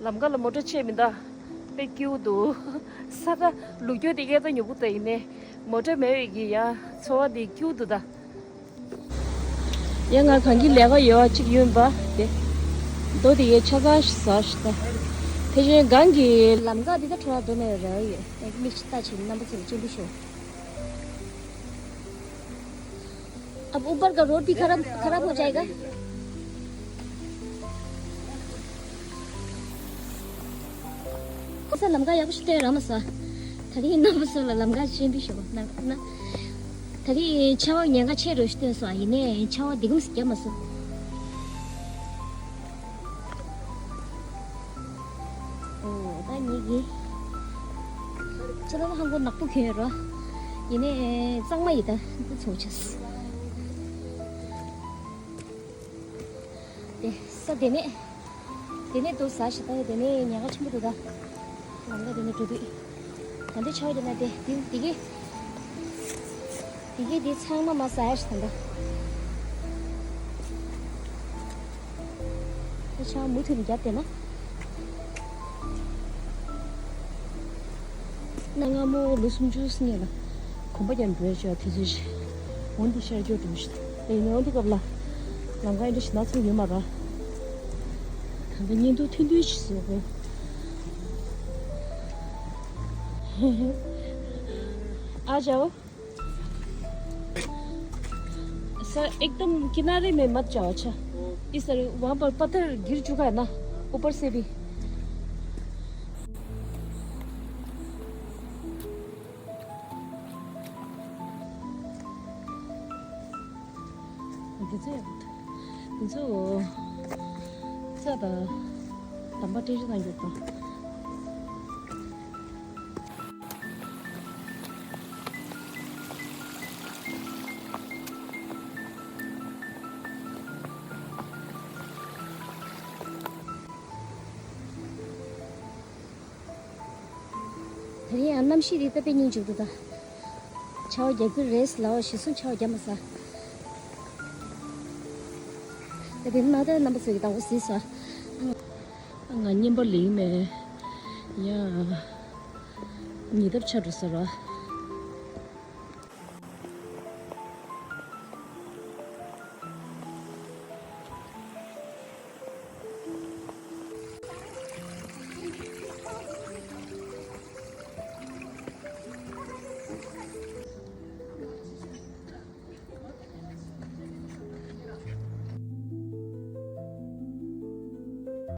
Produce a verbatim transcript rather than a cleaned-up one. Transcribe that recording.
ལམ་ཁ་ལ་མོ་ཊ་ཆད་མི་འདུག་དཔེ་སྐྱིད་པོ་འདུག་ས་ཁ་ལུག་རྒྱུ་དེ་གས་ད་ཉོ་གི་ད་ཡིན་ནའི་མོ་ཊ་མེད་པའི་གི་ཡ་ཚོར་བ་དེ་སྐྱིད་པོ་འདུག་ད། ཡ་ང་གང་གི་ལས་ཀ་ཡོད་ཅིག་ཡོད་པ་དེ། རྡོ་དེ་གས་ཆ་ཚང་ཞིག་ཟ་ཞིག་ད། དེ་བཞིན་གང་གི་ལམ་ཁ་དེ་ད་ཁྲོ་བ་འདུག་ནས་རེ་བ་ཡོད། ངས་མིག་ཅིག་ལྟ་བྱེད་རྣམ་པ་ཚོ་ལ་སྤྱན་འབུལ་ཞུ། अब ऊपर का रोड भी खराब खराब हो जाएगा। ཁོ་ས་ལམ་ཁ་ཡག་པོ་ཞིག་སྟོན་ར་མ་ས། ད་རིང་རྣམ་པ་ཚོ་ལ་ལམ་ཁ་ཆེན་པོ་ཞིག་ན་ན། ད་རིང་ཆར་པ་ཉེན་ཁ་ཆེ་རུ་ཞིག་སྟོན་སོང་། ཡིན་ནའི་ཆར་པ་འདི་གམ་ཞིག་བརྒྱབ་མ་སོང་། ཨོ་ད་ཉིད་ཀྱི་ཁྱེད་རང་ཧང་གོ་ནག་པོ་གྱོན་ཡོད་རོ། ཡིན་ནའི་གཙང་མ་ཡིན་ད་འདི་ཚོ་ཆེས། དེ་ས་དེ་ནས་དེ་ནས་དུ་ཟ་ཞིག་ད་དེ་ནས་ཉལ་ཁ་ཆེན་པོ་འདུག་ད། ལམ་ཁ་དེ་ནས་འགྲོ་དུས། ད་འདི་ཆའོ་དེ་ན་དེ་དེ་དེ་གི་དེ་གི་དེ་ཚང་མ་མ་ཟ་ཡ་ཞིག་ད་ད། དེ་ཆའོ་མུ་མཐུད་ནས་བརྒྱབ་བསྡད་ན། གནའ་སྔ་མོ་ལོ་སུམ་ཅུ་སྔོན་ལ་གོམ་པ་རྒྱབ་འགྲོ་ཡ་ཅིག་དུས་ཚོད་ཅིག་འོ་འདི་ཤར་སྐྱོད་འགྲོ་ཞིག་ད་ཡིན་ནའི་འོ་འདི་སྐབས་ལ་ལམ་ཁ་ཨེ་འདྲ་ཞིག་ན་ཚོ་ཡོད་མ་རེད། ད་ལྟ་བརྙན་ཐུང་ཐུང་ཐུང་ཞིག་བཟོ་དགོས། आ जाओ। सर, एकदम किनारे में मत जाओ। अच्छा, इस तरह, वहाँ पर पत्थर गिर चुका है ना, ऊपर से भी। འདི་ཚོ་འདི་ཚོ་རྩྭ་དང་དམ་པ་སྤྲད་རེས་གནང་རྒྱུ་དང་། དེ་རིང་ཡང་གནམ་གཤིས་འདི་ལྟ་བུ་སྙིང་རྗེ་པོ་འདུག་ད། ཆར་པ་རྒྱག་རྒྱུ་རེད་ལབ་པ་གཞི་བཟུང་ཆར་པ་རྒྱབ་མ་ས། ད་དེ་ནི་མ་ད་རྣམ་པ་ཚོ་གི་ཟླ་བོ་གཟིགས་སོ། ང་བརྙན་པར་ལེན་མེད། ཡ། ཉེ་འདབས་ཆགས་འགྲོ་ས་ར།